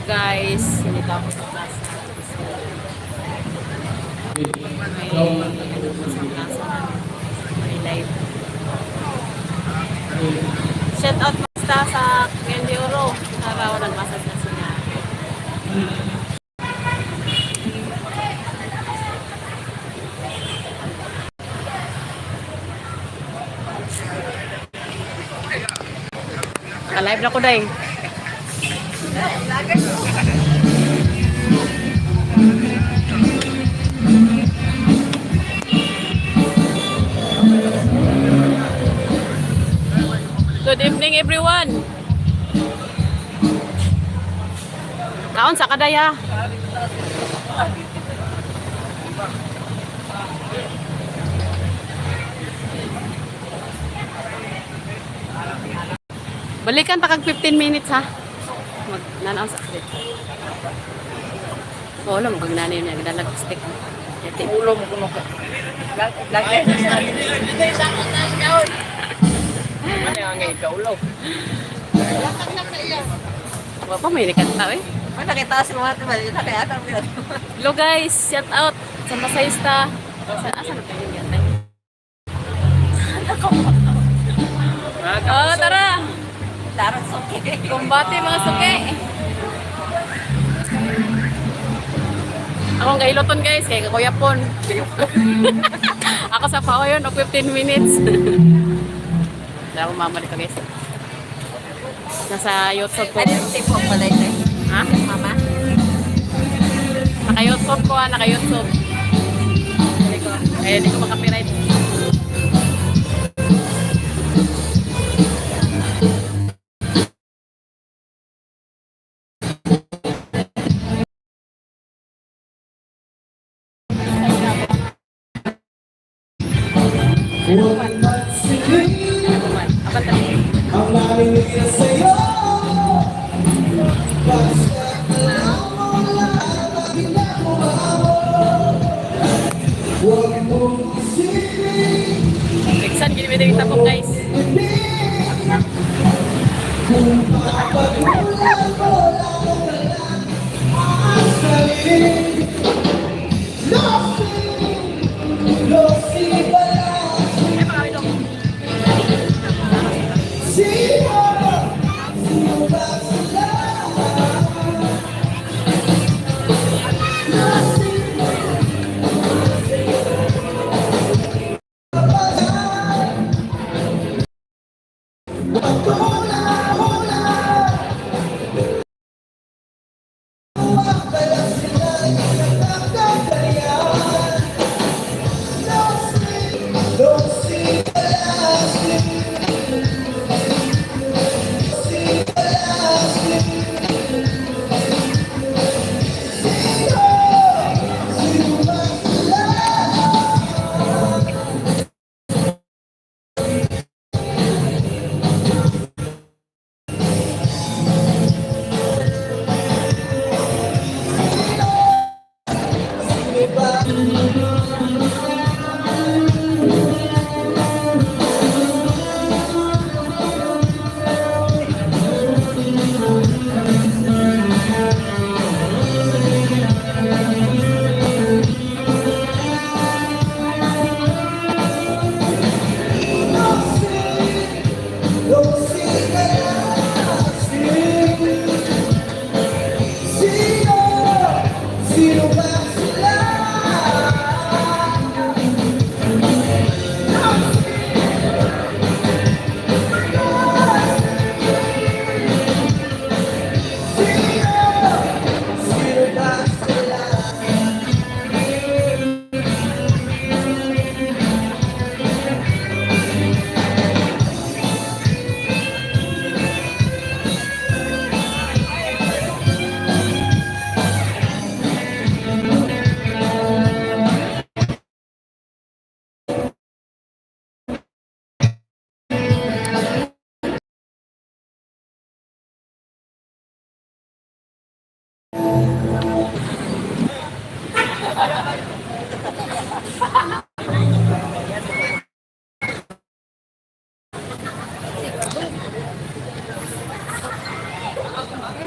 Guys, dito ako sa plaza. Kasi may ano po sa plaza namin. May live. Shout out basta sa Cagayan de Oro. Araw nagmasa sa sila. Naka-live na ko dahil. Good evening, everyone. Kaon sa kadaya. Balikan ta kag 15 minutes ha. Mag nanaw sa dito. Oo, mo kag nanay niya gidalag stick. Yati. Ulo mo kuno ka. Ano ang ngay kaulo? Wa pa may nikanta eh. Nakita si mga tiba, kaya atang Hello guys, shout out sa Masayista. Sa asa na tayo yata? Oh, tara. Larot suki. Kumbate mga suki. Akong gailoton guys, kay kakuyapon. Ako sa pawayon og 15 minutes. Dahil ako mamalik ka guys. Nasa YouTube ko. Ano yung tipo pala ito? Ha? Mama? Naka-YouTube ko ah, naka-YouTube. Hindi ko, eh, di ko makapiright. Apat na. Ang naninira sa'yo. Basta alam mo lahat ang ginagawa mo. Huwag mong isipin. Iksan, gini yung tapok guys. Hindi. Kung papagulan mo lang na lang ang sarili. Losi, losi pala. Sino? Sino ba sila? Losi, Wala, wala. Kaya sila nagkakaganyan. Losi, losi, losi. Losi, losi. Sino? Sino ba sila? Sino ba? Losi kaya sino? Sino ba sila? Sino? Sino ba sila?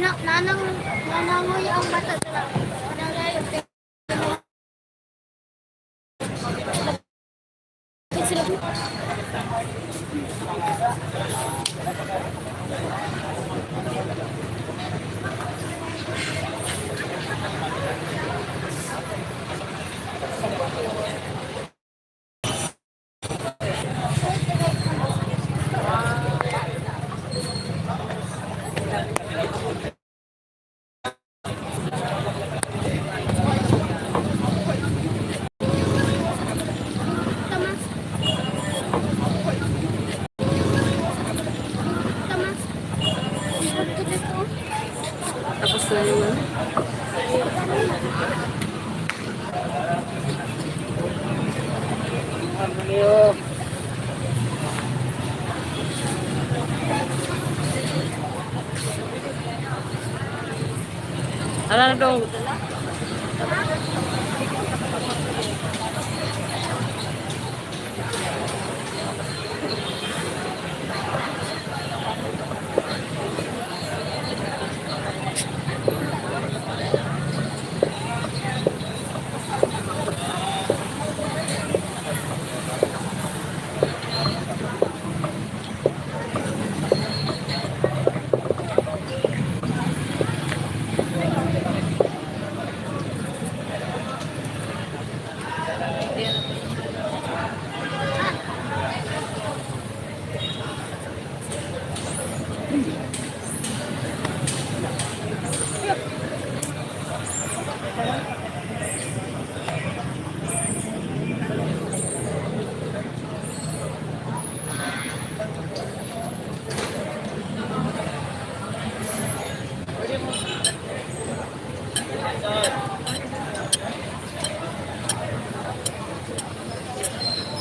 Na, nanang, nanangoy ang mata sa nangayo. Sila. Tama. Tama. Ito dito. Tapos na yung ano. Ala na dong.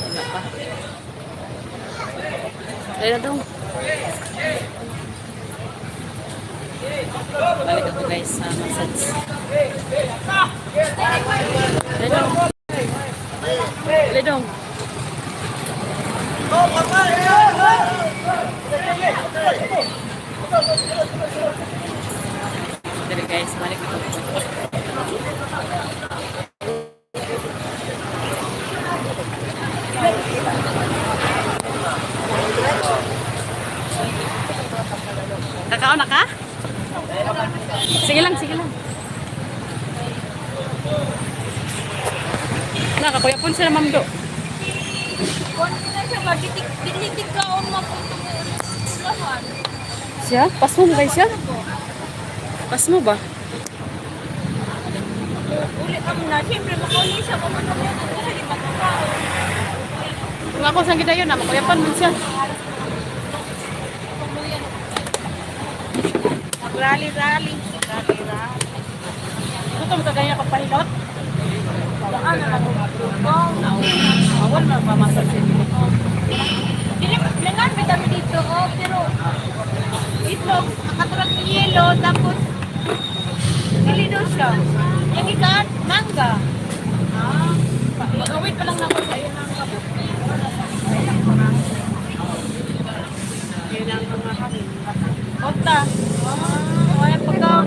Wala pa. Dali na dong. Balik ako guys sa massage. Dali dong. Dali dong. Dali guys, balik ako. Kakao na ka? Sige lang, sige lang. Nakakuya po sila, Ma'am Do. Konti na siya ba? Dilitig ka o mapunto mo ulit sa lahan. Siya? Pas mo ba siya? Pas mo ba? Uli kami na. Siyempre, makauli siya. Mapunto mo ulit kasi di pagkakaon. Kung ako sa gidayon na, makuyapan mo siya. Rally-rally. Rally-rally. Gutom ka ganyan kapahilot? Saan na lang magtubong? Awal na pamasal siya dito. Dili, nangan may dami dito, oh, pero itlog, nakaturag ng yelo, tapos dili daw siya. Yung ikan, mangga. Ah, mag-await pa lang na ako sa iyo ng kabuk. Yun ang mga hangin. Ota. Ah, wala pagka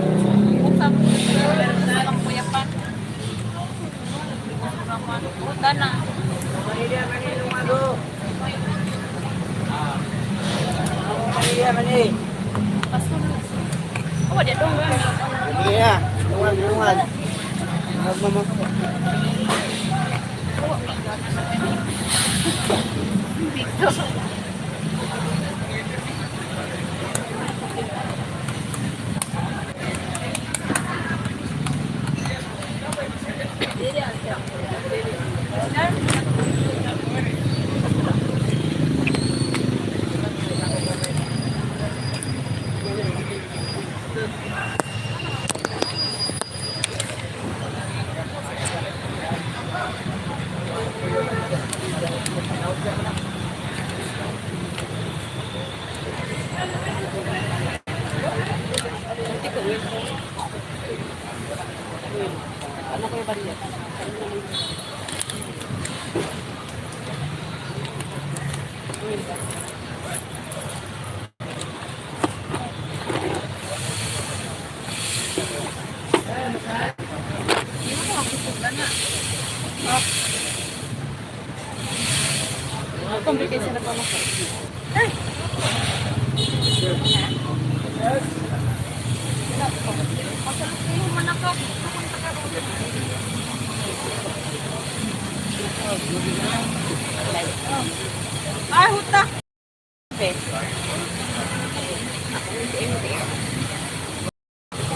usap. Ang kuyapan. Ota na. Pasko na. Oh, di dong. Iya, lungan, lungan. Mama. Ano ko yung barya? Complication na pa mo. Ay, huta.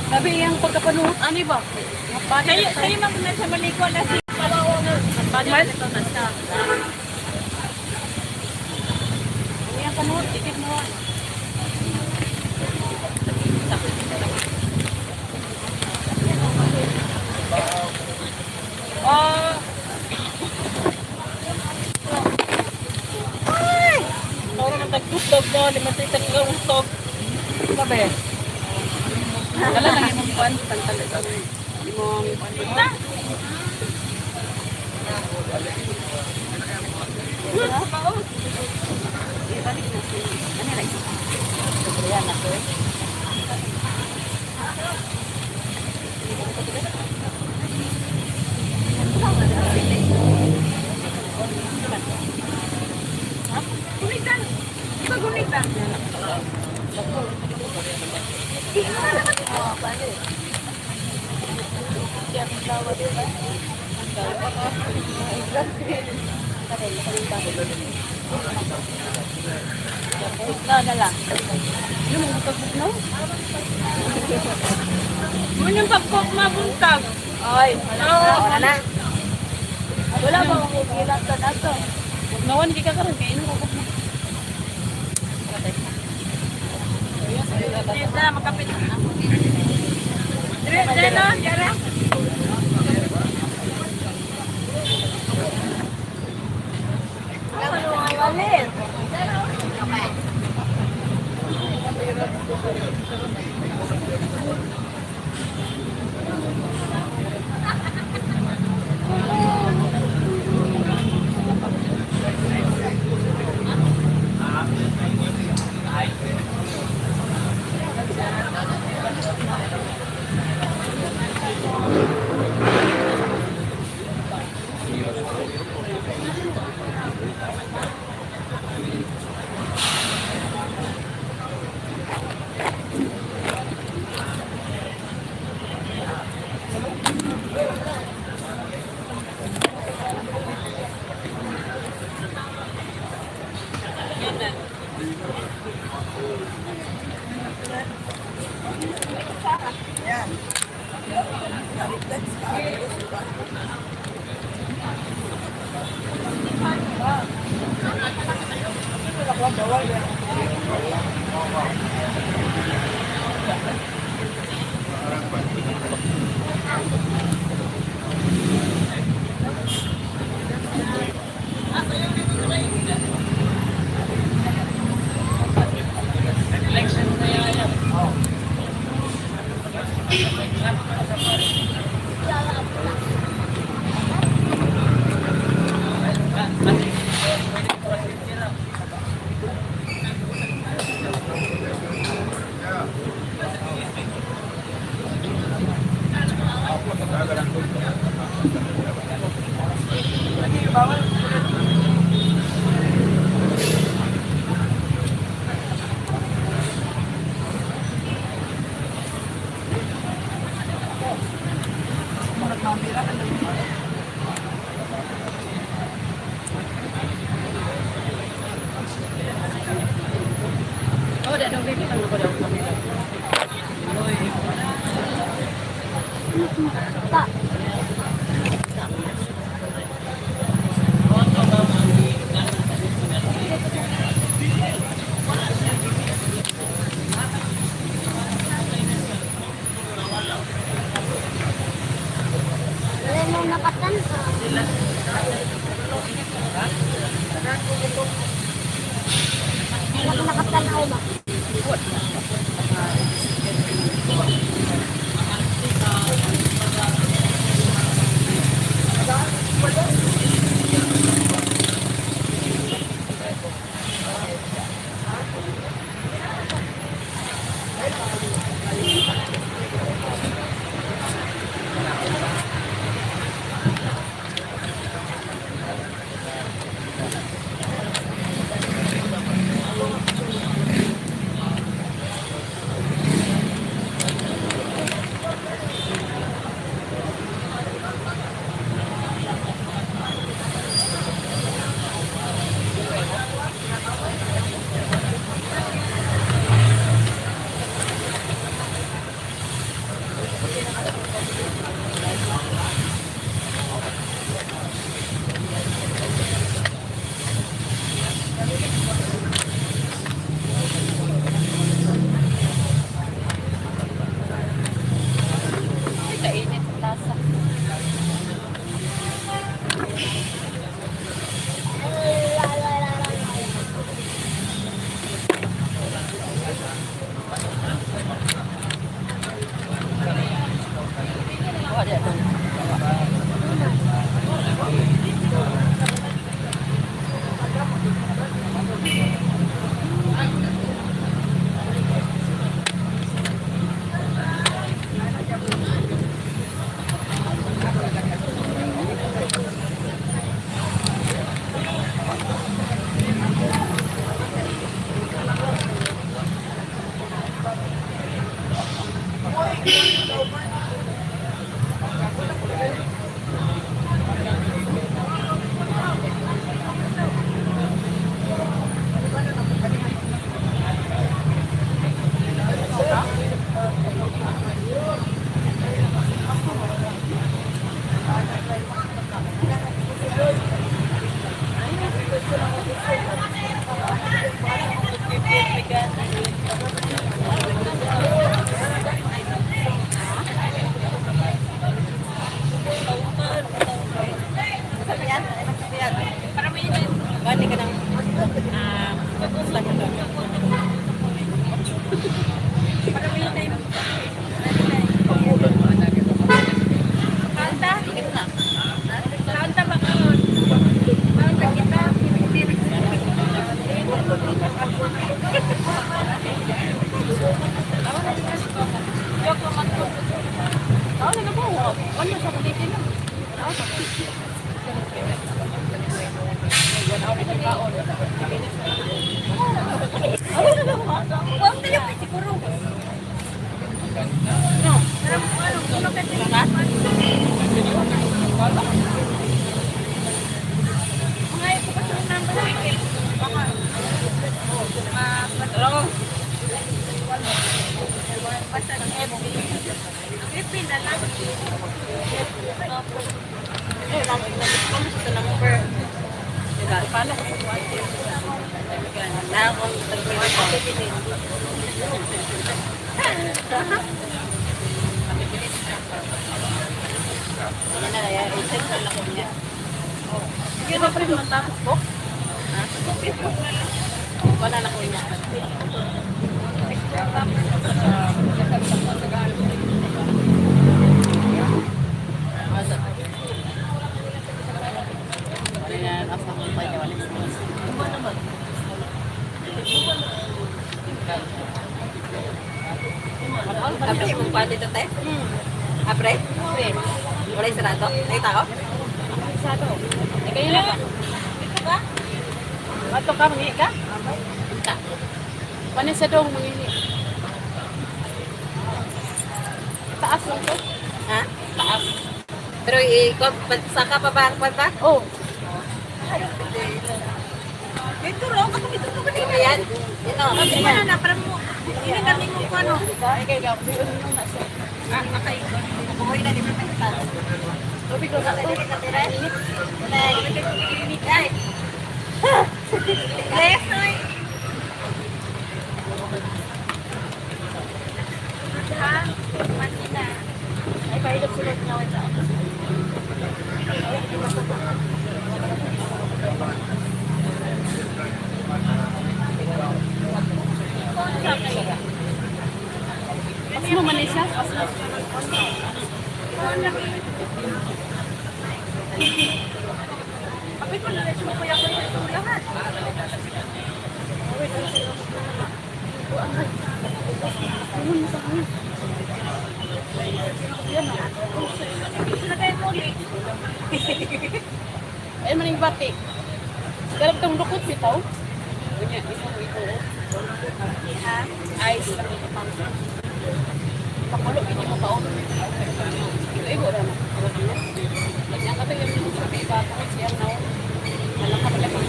Sabi iyang pagkapanuhot, ani ba? Kayo, kayo man na sa maliko na si Mal? Iyang panuhot, tikit mo. Oh. Ay! Ora man tagtugtog no, lima tay tagtugtog. Sabi. Dala lang imong kuan, pantalo. Imong Huta. Ibalik na siya. Ano na isa? Sobriyan na ko. Gunitan. Di ba gunitan? Na na lang. Ano mong butag no? Munang pagkok mabuntag. Ay, wala na. Wala ba akong kilat sa nato? Nawan di ka karon kay ino ko. Dito na makapit. Dire, dire na, dire. Oh, da dong baby pang ko daw. Ta. Wala mo nakatan. Wala ko nakatanaw ba? Ay, kainit sa plaza. Bani ka ng Kanta? Kanta ba kaon? Kanta kita. Tao na ba? Wala sa kulitin na. Huwag tayo pa siguro. No. Parang ano, ano ka din. Mga ito pa sa number na Baka. Tulong. Basta ng FB. Ang FB na lang. Eh, lang nag-discount sa number. Diba? Paano ko sa kuwan? Na akong tagpilin. Ano na kaya? I-send ko lang ko niya. Yun ang print man tapos ko. Ha? Wala na ko niya. Ayan, asa ko pa niya. Apre, mong pa dito, te? Apre? Wala yung sarado? Ay, tao? Sado. Eh, kayo lang. Ito ba? Ato ka, mangihi ka? Ka. Paano sa dong, mangihi? Taas lang to. Ha? Taas. Pero ikaw, saka pa ba ang kwan ba? Oh, Dito raw, ako dito ko kanina yan. Yan o. Hindi na na, parang mo. Hindi kami mo kung ano. ay kayo ka. Ah, nakaikot. Kukuhin na, di ba pa? Tubig lang ako. Ay! Les, oy. Ha? Manila. Ay, pahilap sila niya sa ako. Pas mo man siya? Pas mo. Apit mo na rin siya kuya ko yung lahat. Sila kayo muli. Ayun man yung batik. Garap tong dukot bitaw. Unya, isang ito. Ice lang ito pang. Pakulo, hindi mo kaon. Ito, ibo ra na. Kanya ka tayo yung sa iba ko siya na. Alam ka pala pang.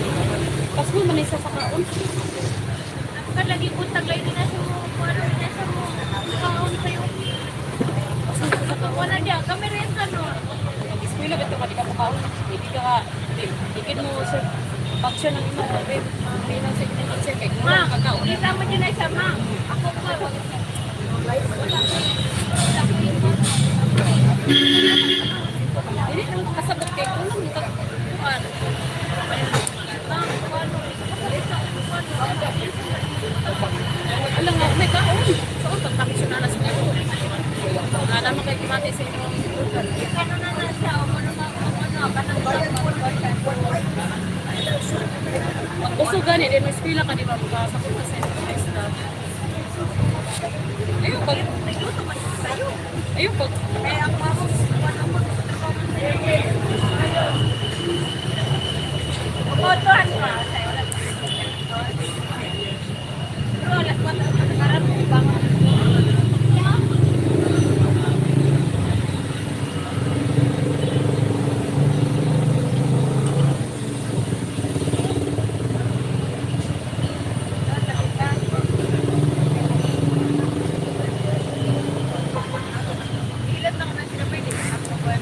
Pas mo man isa sa kaon. Ako ka lagi buntag lagi na sa mo. Ano na sa mo. Kaon sa'yo. Wala niya. Hindi ka, ikit mo sir, function ng imong babe. Bilang sa imong sir, kay Ma, kulang kakaon. kita mo dyan na siya, ma. Ako pa. Dili nang kasabot kay kulang ka kuan. Alam nga, may kaon. So, pagpaksyon na sa kaon. Nga naman kay kimati sa imong Ano na na siya, o ano na, ano, kanang Uso gani, din may eskwela ka, di ba? Magkasakot ka sa imong staff. Ayun, pag... Nagluto man siya sa'yo. Ayun, pag... Kaya ang mamo, wala mo Botohan ka. Sa'yo, wala pa. Pero alas 4, karang bangon. Ilan na sila pwede. Ako ba?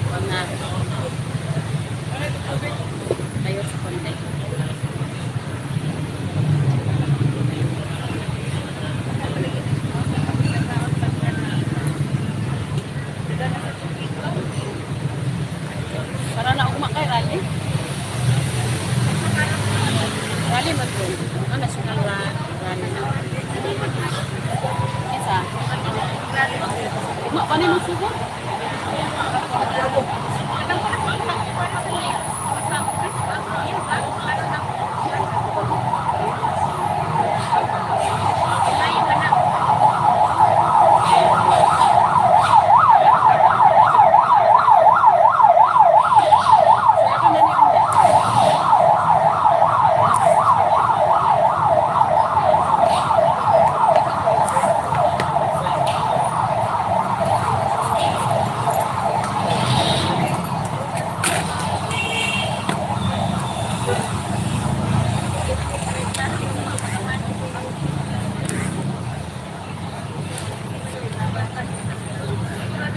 Mga tayo sa konti. Para na ugma kay rally. Rally man to. Ah, national rally. Isa. Ugma pa ni mo sugod. So,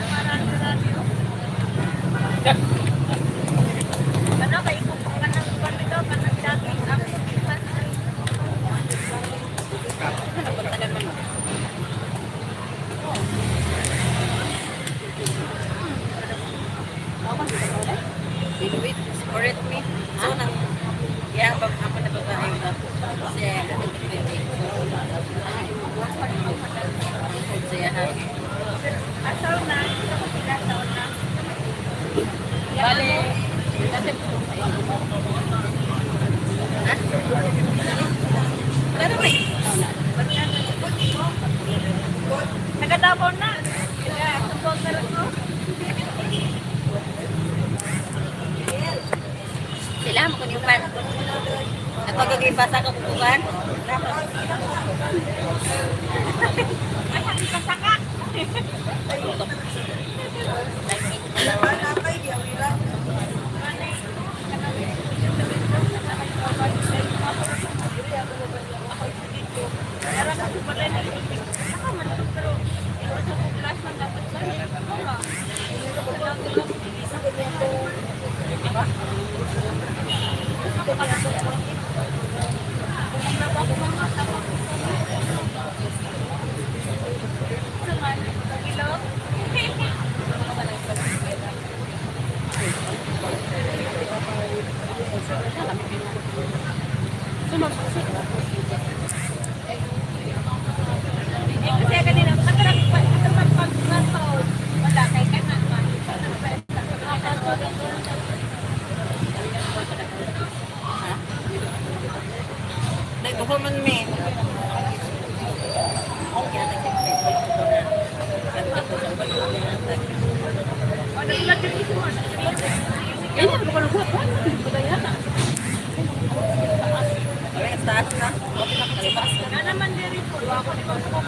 ako na ni Unda. Ano kayo kung kanang dito, kanang daging, ako. Inuit, support me. So, nang, yeah, pag ako na babae ba? Siya, siya, ha? Asaw na, ito ko sila, asaw na. Bale, dati Pero may, Nagadabaw na. Sila, sumbong na lang ko. sila mo kung pan. Ako gagipasa ko kukuhan. Ay, happy pasaka. Eh, kasi kanina, katarang katarang pag wala kay kanan man. Nagduko man me. Ganyan, baka nagbuhat. Bagay na. Taas na. Na naman diri po, ako di ko ko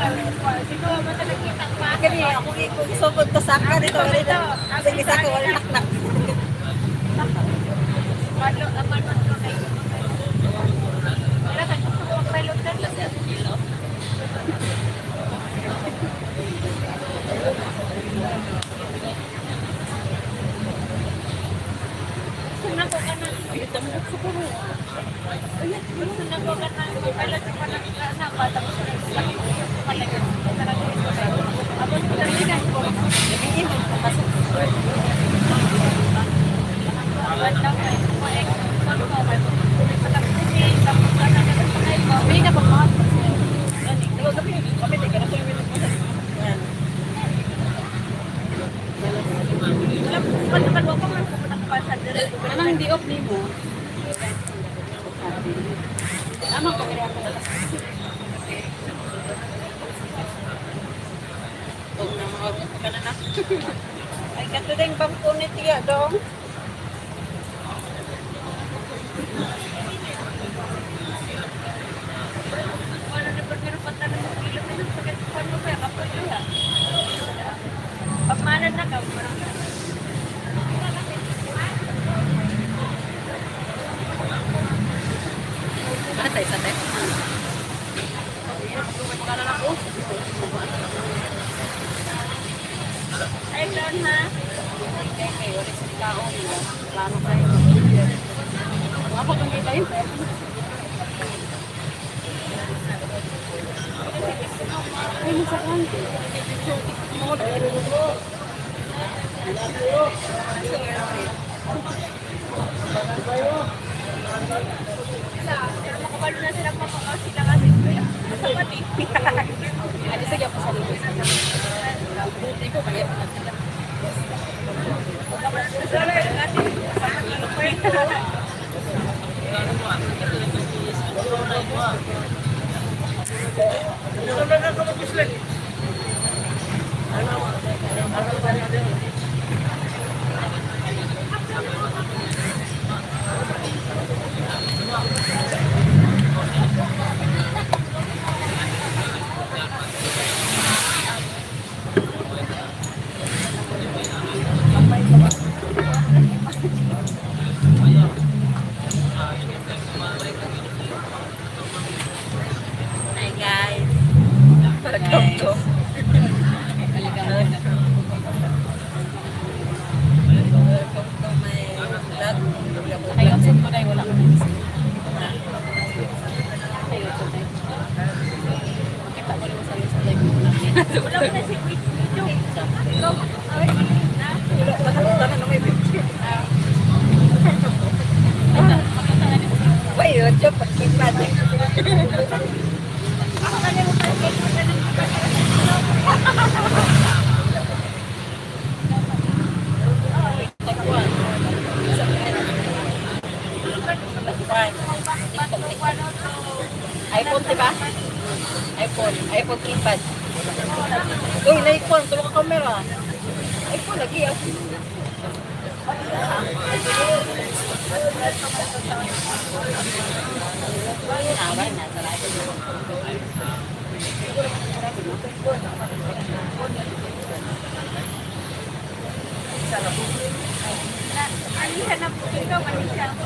siguro man talaga kita pa. Kani ako isugod to saka dito dito. Sige saka wala naknak. Malo amal man ko kay. Wala ka gusto ko pilot na. Na ba tapos lagi ko talaga. Tapos talaga ko. Gabiin mo pasok. Pili ka pag mga Anong hindi off ni mo? Tama ko kaya ako. Ay, kato din bangko ni Tiya dong. Pagmanan na ka, parang Atay sa tayo. ay doon ha. Kay kay wala sa kaon nila. Plano kayo. Mga pa kung kita yun. Ay, masakang. Pero makabalo na sila makakaw sila kasi sa pati. Adi sige ako sa likod. Buti ko kaya pa sila. Hi guys. Welcome to. Welcome to my vlog. Kayo sa ko dahil wala ko. Kayo sa dahil. Kita ko rin sa sa live mo na. Wala mo na si Queen Video. Ikaw, ay, na. Wait, ocho, pagkipat. Ako ka na mo pa mo na lang. iPhone, diba? iPhone. iPhone keypad. Uy, na iPhone. Tulong ka camera. iPhone, lagi. Ah. Nawa na, sarado. Alihan na po ikaw, alihan ako.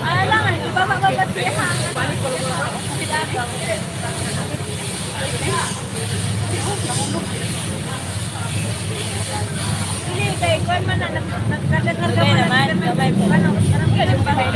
Alangan, iba ba siya? Hindi, kay Kwan man na nagkarga Gamay naman, gamay po. Ano, parang bahay.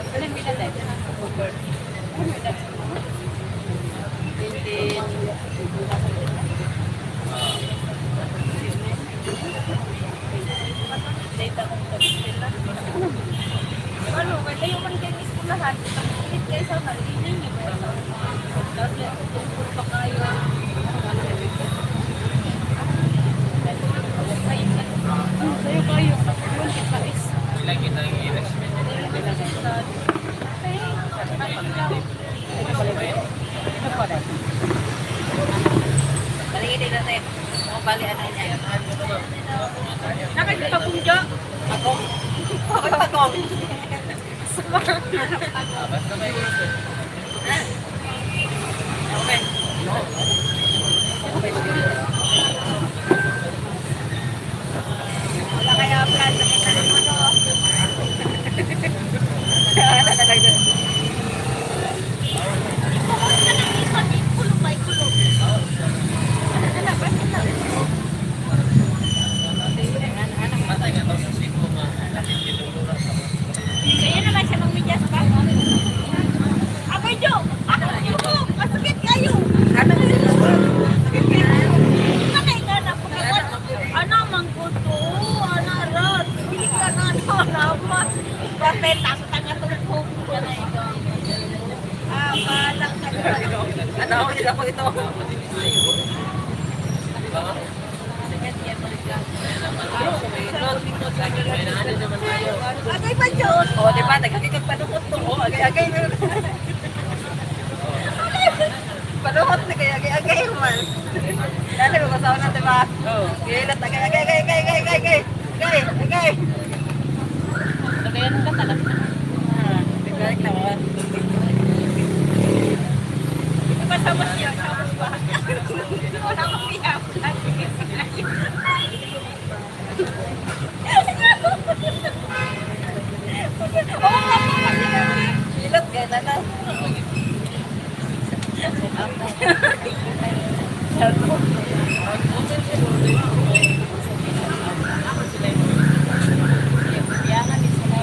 Alam mo na Ano, kay tayo man kay eskwelahan, init kayo sa sarili ninyo. Tungkol pa kayo. Sayo kayo. Yun, kita is. Customer. Okay. Wala kaya plan sa kita ng ano. Ano na lang dun? Kung ka nang ikot, ikulog ba, ikulog? Ano ba? Kaya naman siya magmidyas pa. Abay, Jo! Ako, Jo! Masakit kayo! Ano? Masakit kayo! Patay ka na. Ano, mangguto? Ano, rot? Hindi ka na, ano, ramat. Patay, tang-tang atong kuko. Ah, balang ka na. Ano ako nila ko ito? Agay pa, Jo! O, di ba? Nagkakikag panuhot to. O, agay-agay na. Panuhot na kaya agay-agay man. Dali, mabasaw na, di ba? Oo. Gilat, agay, agay, agay, agay, agay, agay, agay, agay. Kaya nang katalak na. Ah, bigla na ako. Ito ba sa mas niya? Sa mas ba? Wala akong iyak. Oo, nga po kasi kami. Gilat, gaya na lang. Biyangan din sila.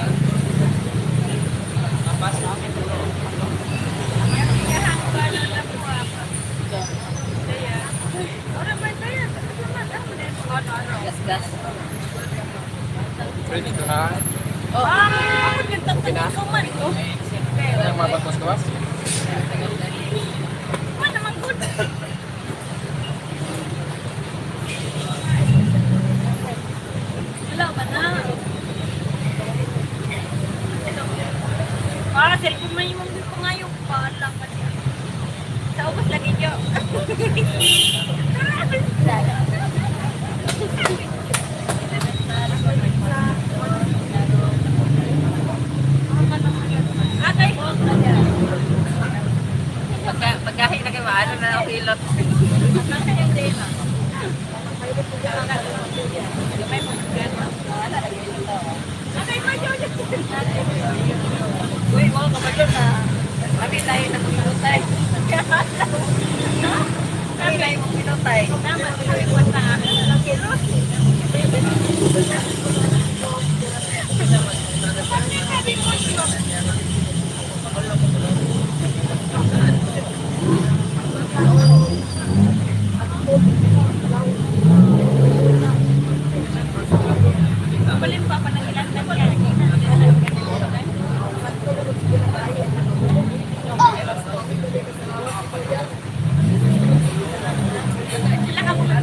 Gas, gas. Ready to na? Ah, ako nagtagtag ko man. Ano mabagos gawas? Man naman good. Wala ba na? Ah, cellphone man yung mga pangayo. Pala pa siya. Sa ubos lagi niyo. Atay! Pagka, pagkahin na kayo, ano na ako hilot. Atay pa, Jojo! Uy, mga kapatid na. Kami tayo na pumilutay. Kami tayo pumilutay. Tama, sabi ko sa Sabi ko siya. Balin pa pa ng ilan na Sila ka muna.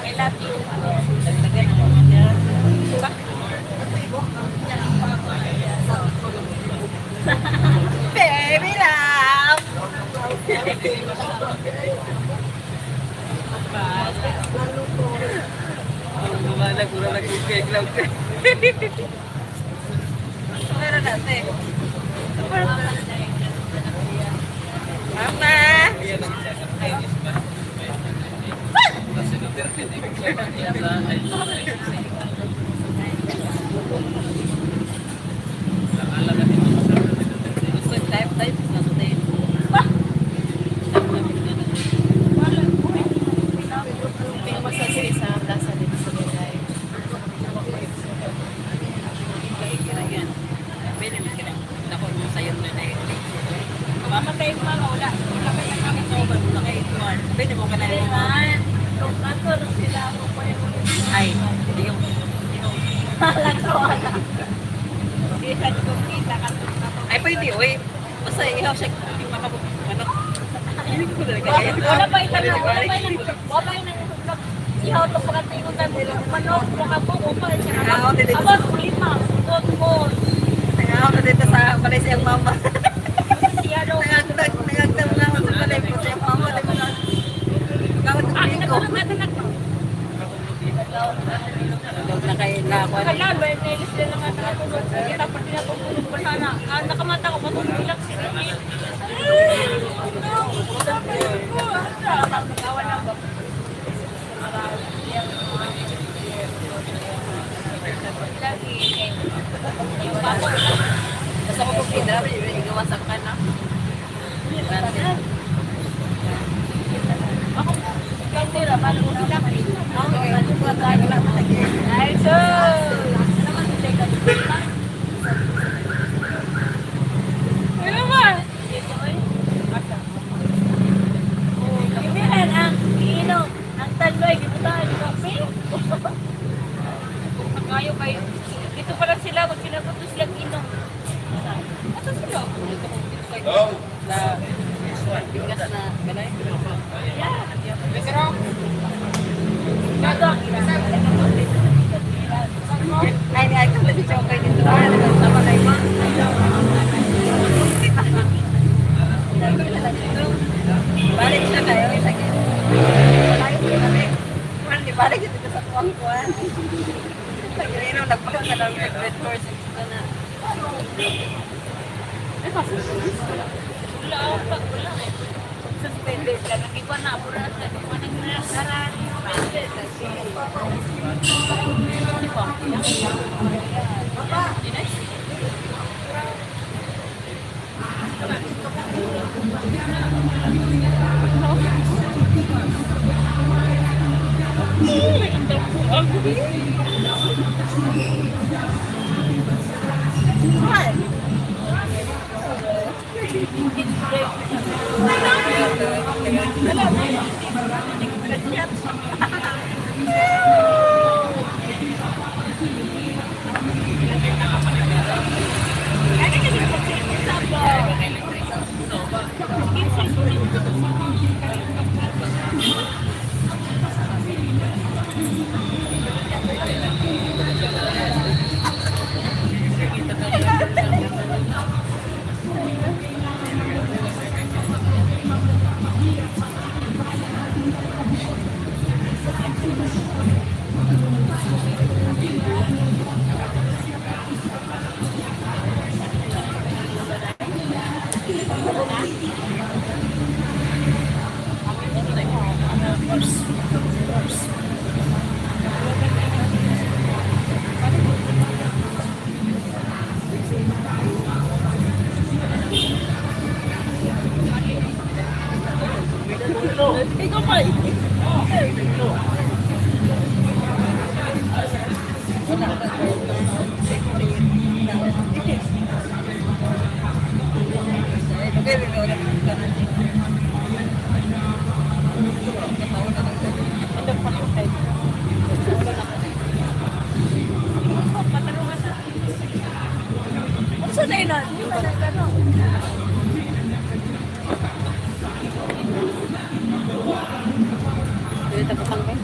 I love you. Baby love! Gumalag, gumalag, gumalag, Meron natin. Mama! Gusto type type na sa tayo. May magsasiri sa plaza dito sa Bengay. Mamatay ko mama, wala. Wala kayo kami to, Wala kayo Pwede mo ka na rin. Man, ako nung sila ako pa yung Ay, hindi yung Wala ko, wala. Hindi sa ko kita ka Ay, pwede, uy. Basta ihaw siya, hindi makabuk. Ano? Hindi ko talaga kaya. Wala pa itanaw, wala pa itanaw. Wala pa itanaw. Ihaw to pagkatingon na manok, makabuk, upa, siya. Ah, okay, dito. Abot, lima, tot, four. Nangaw na dito sa balay siyang mama. Siya daw. Nangagdag, nangagdag na ako sa balay po siyang mama. Di ba na? Gawin Ah, ko. nagtulog na, nagtulog. Dog na kay na ako. Kala, ba, nailis sila na nga nakatulog. Kita pa tinatulog pa sana. Ah, nakamata ko, patulog lang sila. Ay, no, sabi ko, asa, magawa na ba? Lagi, eh, yung papa, Basta ko kung pidra, igawas ang kana. ako, kandira, balo ko sila. Ay, so, ano ba? Ibihan ang iinom, ang taloy, gibutaan, kape. Kayo kayo. Dito pa lang sila, kung sila ko sila inom. Ato sila. Na bigas na ganay. Ay, ni ay kung si Chokay dito. Ah, nagkasama kay ma. Balik siya kayo, isa Wala yung kami. Kuan, di balik dito sa tuwang kuan. Pag-ino, nagpaka ka lang ng red horse. Ito na. Wala ako pag wala eh. Suspended ka. Nag-iwan na. Pura na. Nag-iwan na. Ikaw pa. Okay, baby, wala ka na. Unsa na ina? Di ba na gano? Dili ta butang kay.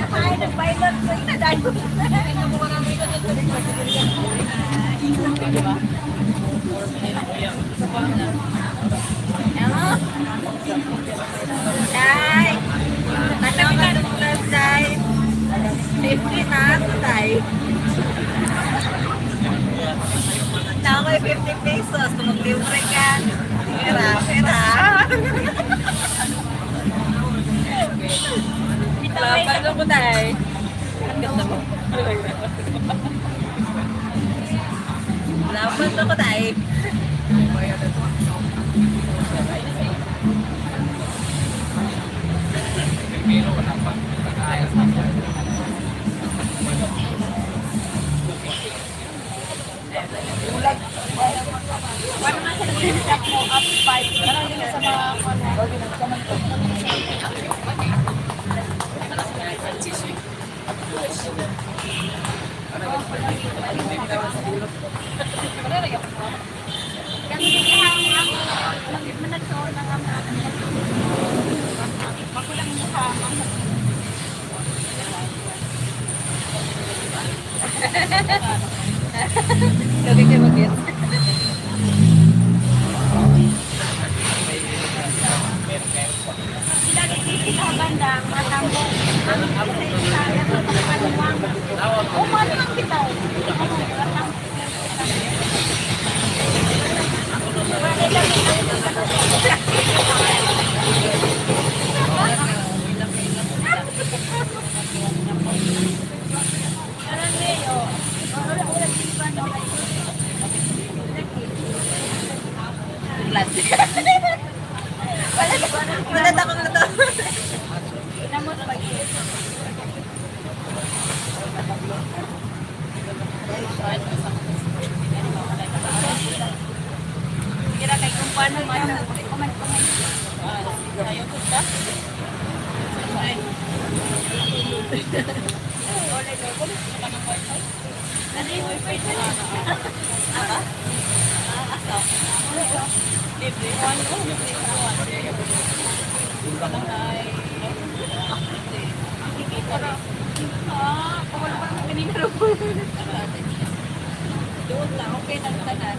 Ay, nag-pilot ko ina dahil. Day! Tanaw na itong class, Day. 50 na ako, Day. Na ako 50 pesos. Kung maglibre ka. Pera, pera. Laban ako, Day. Ang ganda mo. Laban ako, Day. Gawin kayo mag-gets. Tanglad. Wala wala ta akong luto. Namot pag Kira kay kung paano man kuman kuman. Sa YouTube ka? Libre. One, oh, libre. One. Ay, kita rin. Ah, kung wala pa naman kanina ro. Doon na, okay na tanan.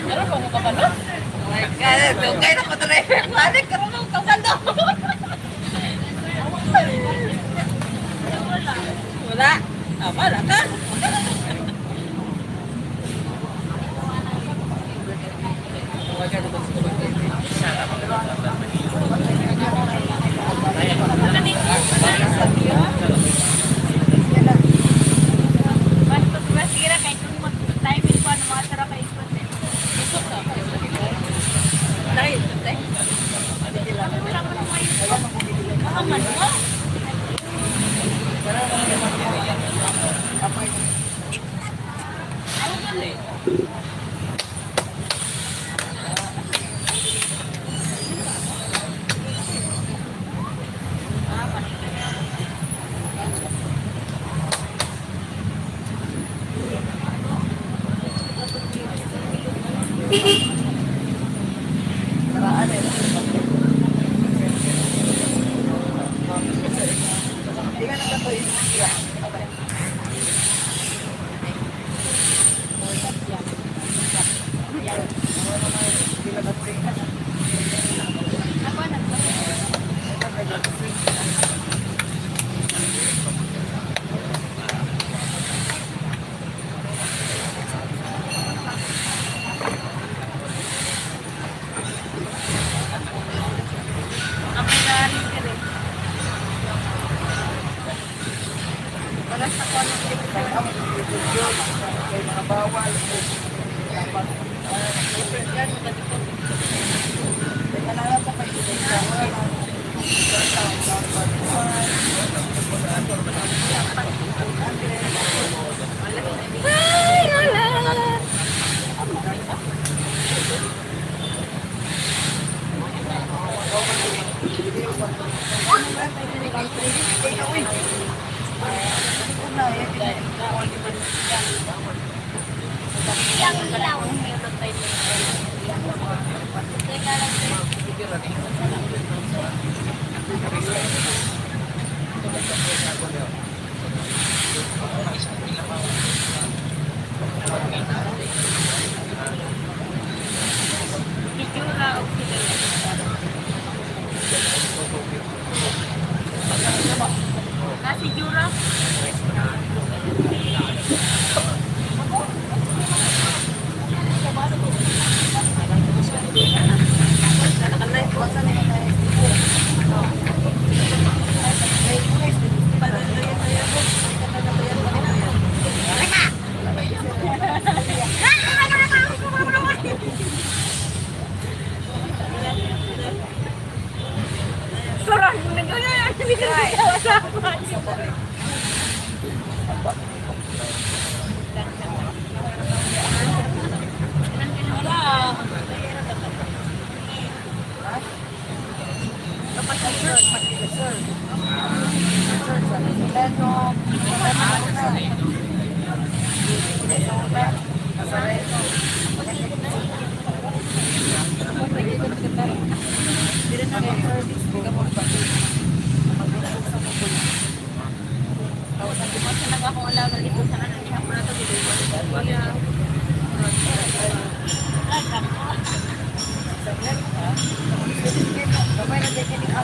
Meron pa mo ka ba, no? Oh my God, okay na ko driver. Balik ka naman kabalo. Wala. Ah, wala ka. Basta kira kay kung mag-timing pa ano mga tara kay ikot eh. Dahil, dahil. Wala mo na kayo. Kaman mo. Ay, wala. Yang ilaw. Teka lang. Video ra og sila. Nasi Jura. Surah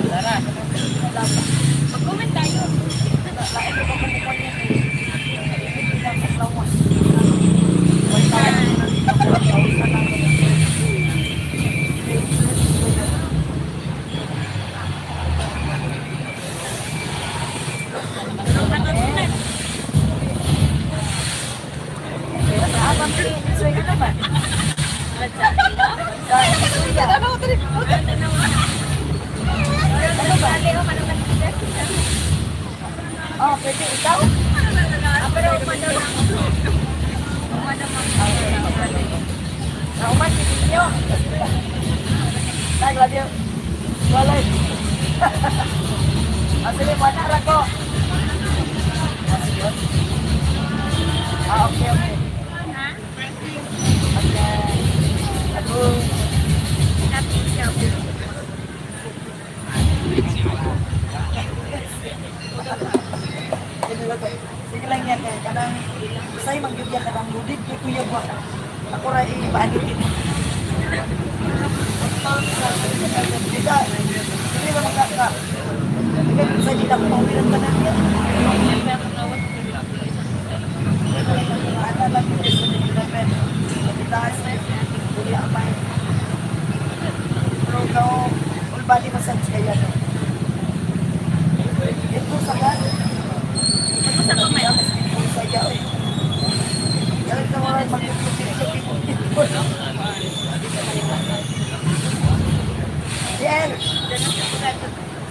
Wala. Mag-comment tayo. Pwede ikaw? Pero uman daw lang. Uman daw mag- Nauman, ninyo. Naglabi. Walay. Asli, mana ra ko. Ah, sige. Ah, okay, okay. Okay. Ako. Sige lang yan kay kanang usay magyudya ka ng ludig kay kuya ba. Ako ra ipaanit ini. Dita, sige ba magkaka? Sige, usay di na ko mawilan tanan niya. Ana lang yung sa development. Dita sa kuya amay. Pero ikaw, all body massage kaya no? Ito sa kan. Sa kamay. Saya eh. Kaya ka mga Yan!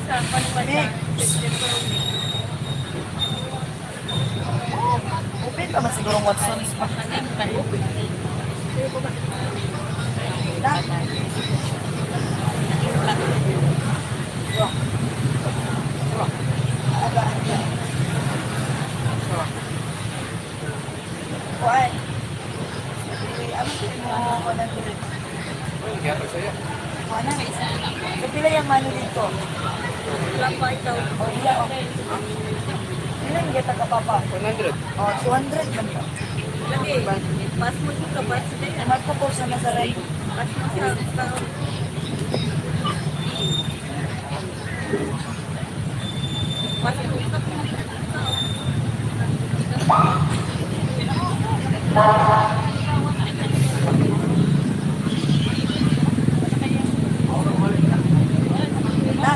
Sa Nick! Open pa ba siguro Watson's pa? Na? Aga, aga. Kuan. Eh, ano mo 100? Kaya pag sa'yo. Kuan na. Kapila yung mano dito? Wala pa ikaw. O, iya, o. Ilan geta ka, papa? 100. O, 200 man ka. Lagi. Pas mo ka pas din. Magpo sa Nazaray. Pas mo sa Pas mo sa Na,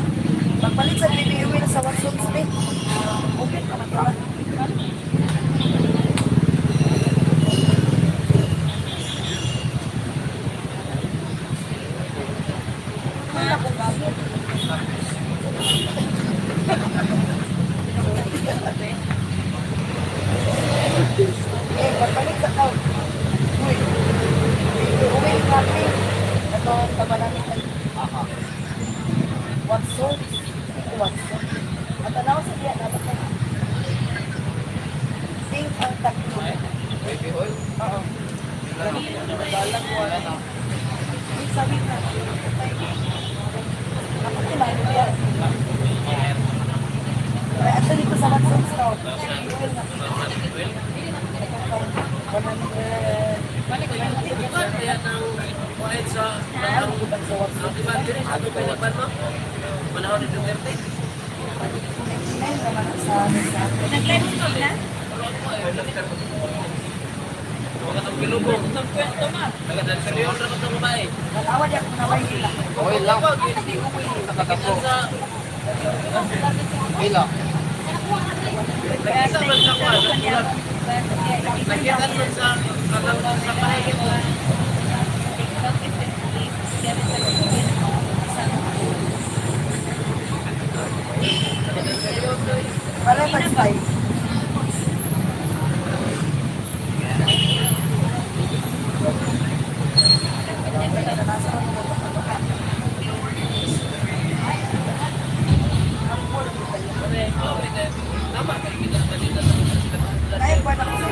pagpalit sa BBU na sa Watson's Bay. Open ka man ka. Eh, pagpalit sa tao. Uy, uwi kami. Ito, tama namin. Watson. Watson. At tanaw sa diya, dapat na. Pink ang tatlo. Baby oil. Oo. Wala na. Pink sabi na. Ako kumain niya. Ay, ato dito sa Watson store. Oil na. Kaya nang kuhain sa Ano ba sa Watson? Ano pa yung mo? Panahon ni Duterte. 99 naman ang sa sa Nag-live stream na? Huwag ka itong bilubong. Nagdadasyon ra itong babae. Nalawa di ako naway nila. Oil lang. Nakatapo. Oil lang. Nakita man sa kuwan. Nakita man sa katang sa pahay. Wala tag-five. Ay, pa na kasi.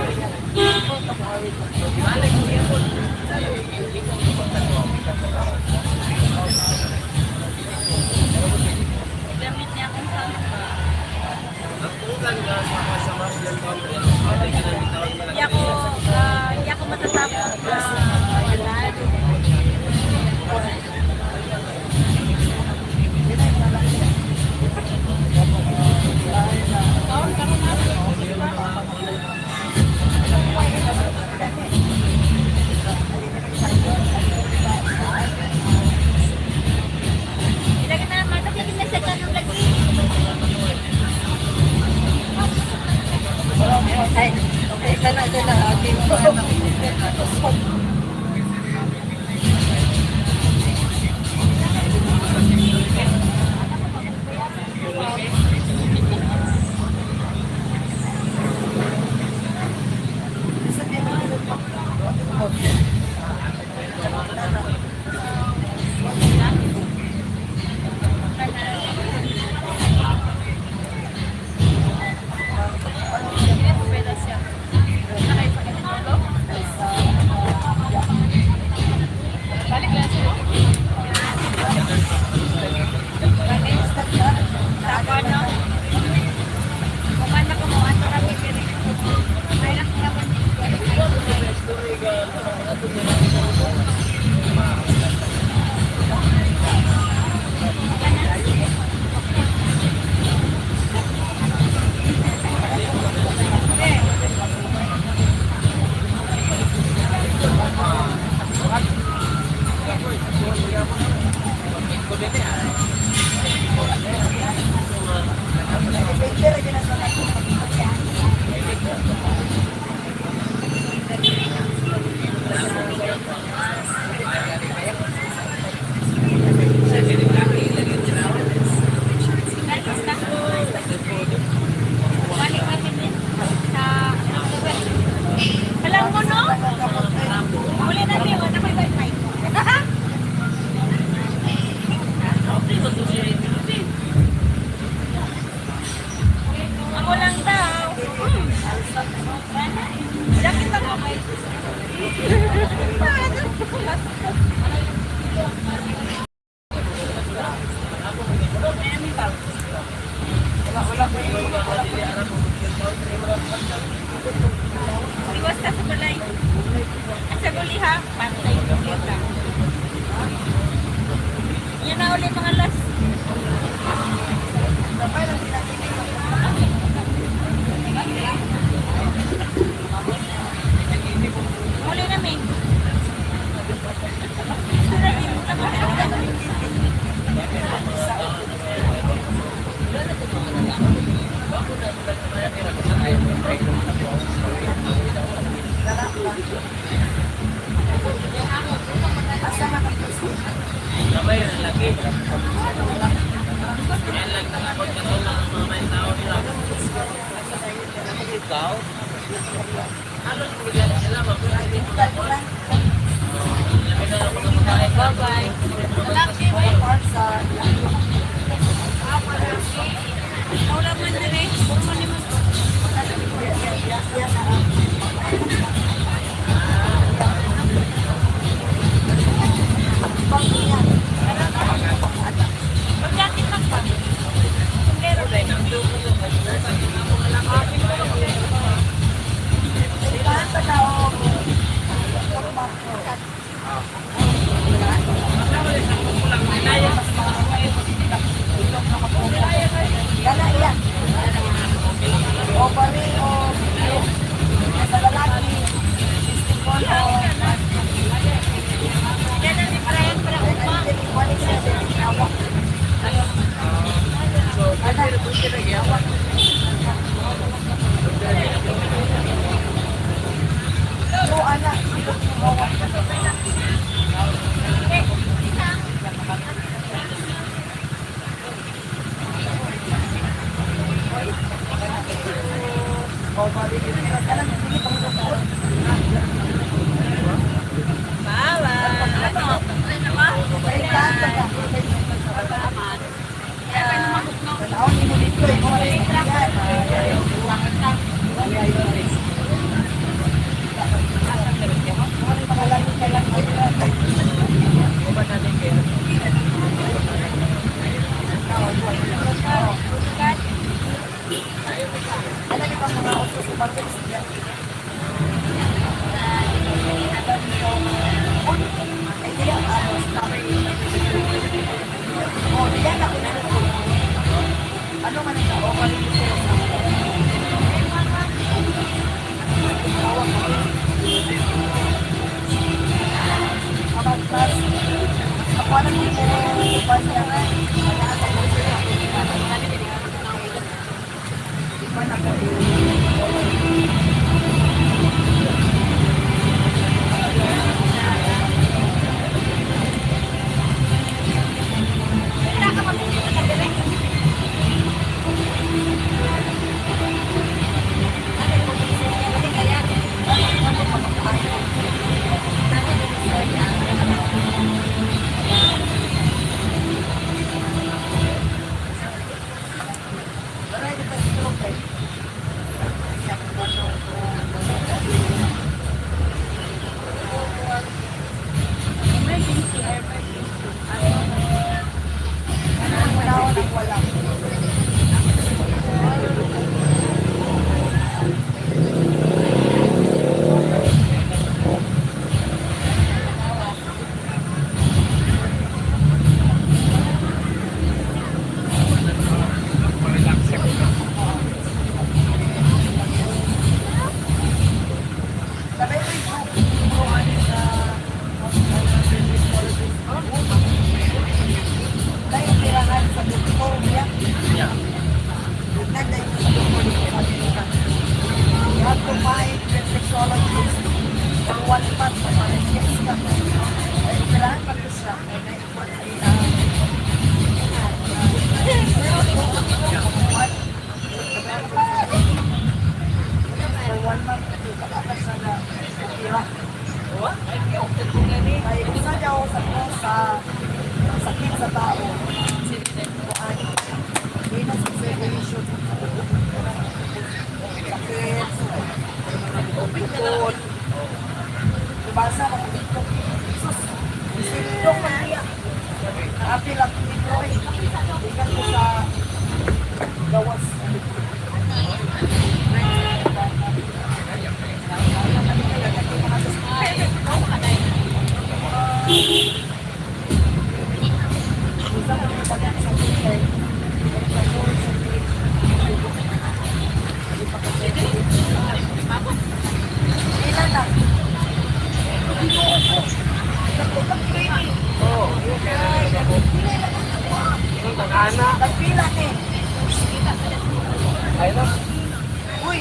Alam mo, no? Uli na niyo, wala ko'y wifi. Ako lang daw. Jacket ako. Iwas ka sa balay. At sa guli ha, pantay yung kita. Yan na ulit mga last. Uli na, Ming. Sabay, ang laki. Yan lang, nakapag katulak ang mga may tao nila. Ikaw? Halos bigyan sila, mabuhay. Labi na ako ng mga Bye-bye. Wala man din eh. Puro man naman. Mag-jacket lang pa. Sombrero. Gana iya. O bali o sa lalaki 64 o Yan ang ni Brian para uma. Sa sakit sa tao. Kuan. Venous observation. Sakit. Pikon. Basa mo dito. Sus. Sindok man niya. Apil ang dito. Ikan ko sa gawas. Ilan na? Oo. Yung tag-ana. Nagpila ni. Ay na. Uy!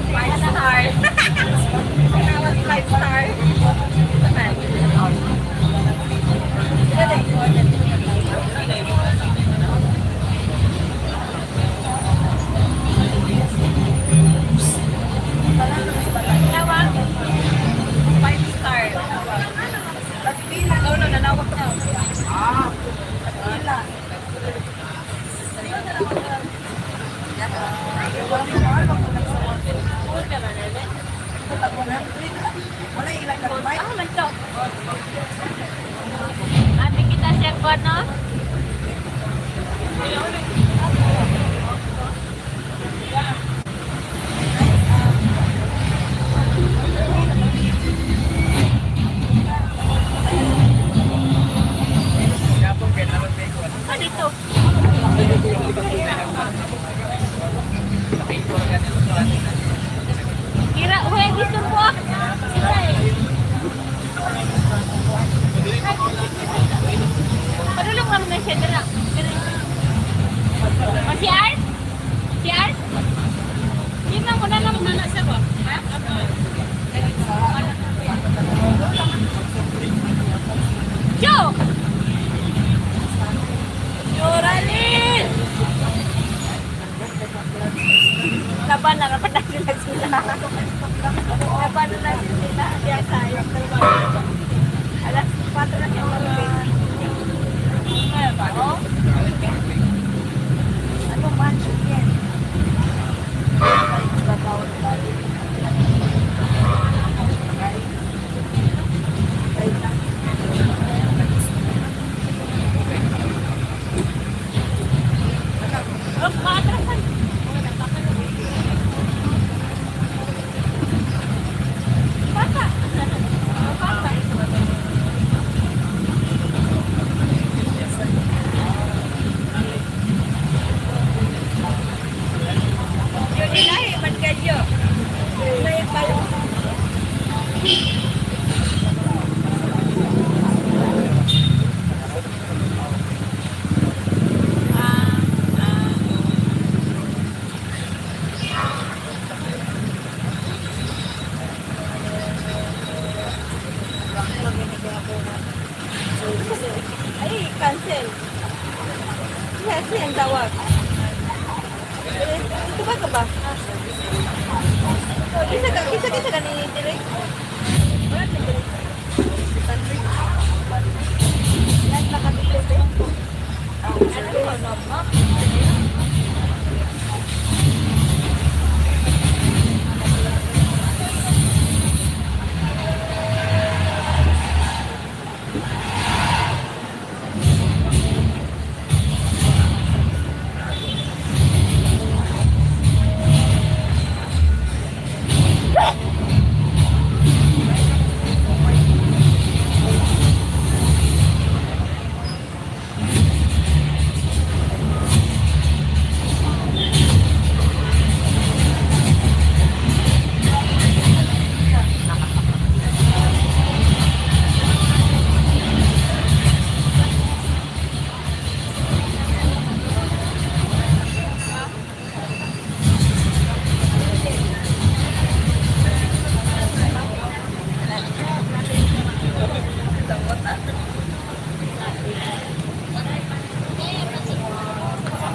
Five star. Five star. Naman. Tawag. Five star. Nagpila. No, no, nanawag na. Ah. Nagpila. Wala ilang nagmay. Ah, man to. Ate kita siya ko, no? Yapong kaya naman may kuwan. Ah, dito. Nakipor ka nito sa atin. Kira, huy, gusto mo ah. Sila eh. Padulong naman na siya dira. Dira. O, si Art? Si Art? Di man ko na lang na siya ba? Ha? Joe! Joralyn! Laban na, laban na sila sila. Laban na na sila. Kaya tayo. Alas 4 na siya umalis. Oh? Ano man chicken? Ay, trabaho tayo. Ay. Ay, na. Oh, maatrasan. Bata. Bata. Yun ilahi, man kayo. May palo. Ay, cancel. Yes, ang tawag. Eh, ito ba ka ba? Oh, isa ka, isa ka sa kanini direct. Wala na direct. Lahat nakadikit eh. Ano ba, no?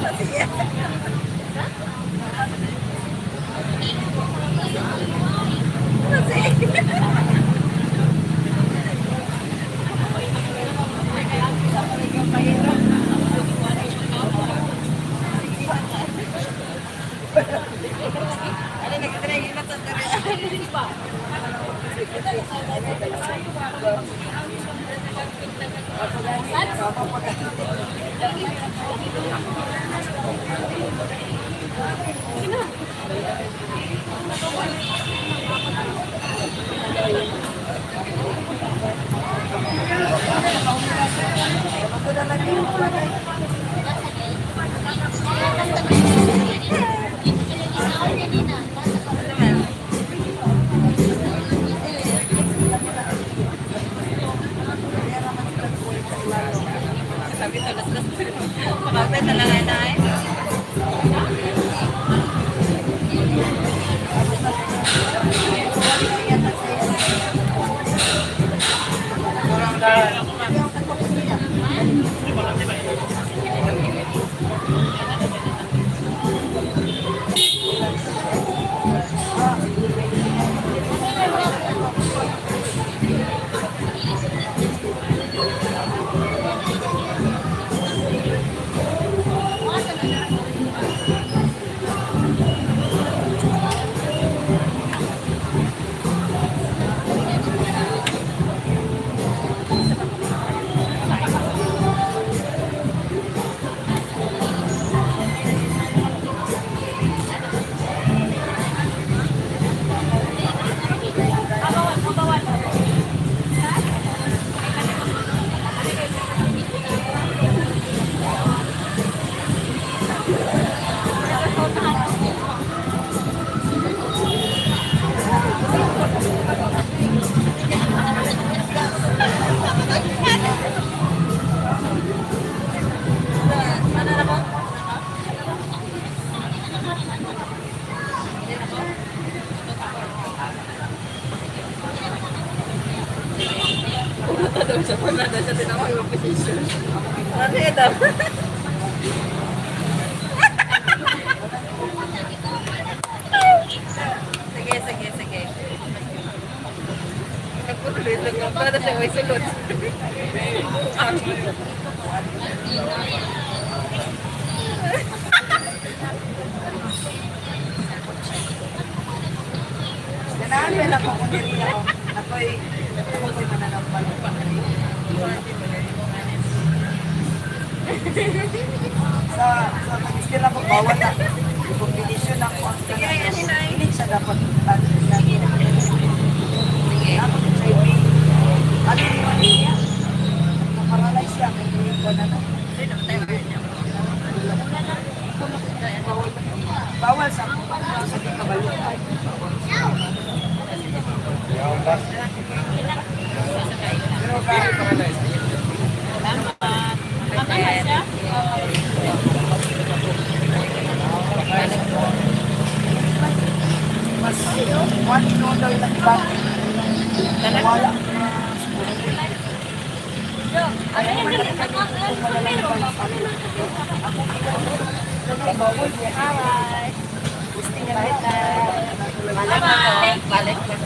Kasi. Sabi to, las-las. Makapit na lang na eh. Pumunta daw siya. Wala daw siya. Tinawag yung position. Ano ito? Sige, sige, sige. Nagputuloy lang yung para siya may sulod. Ganahan ba lang ako diri ako. Ako'y mananampal. Sa pag-istira ko, bawal na. Kombinasyon ako. Ang Sige, ay, ano na, ay. Hindi siya dapat. Ano siya? Ako HIV. Ano yung ano niya? Naparalyze siya. Kaya hindi ko na na. Bawal sa di kabalo. Pero kahit mas one no daw yung iba. Wala. Balik na. Balik na.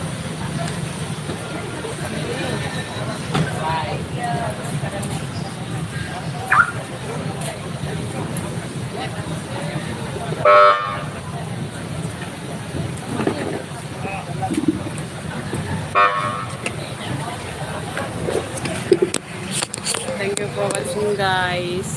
Thank you for watching, guys.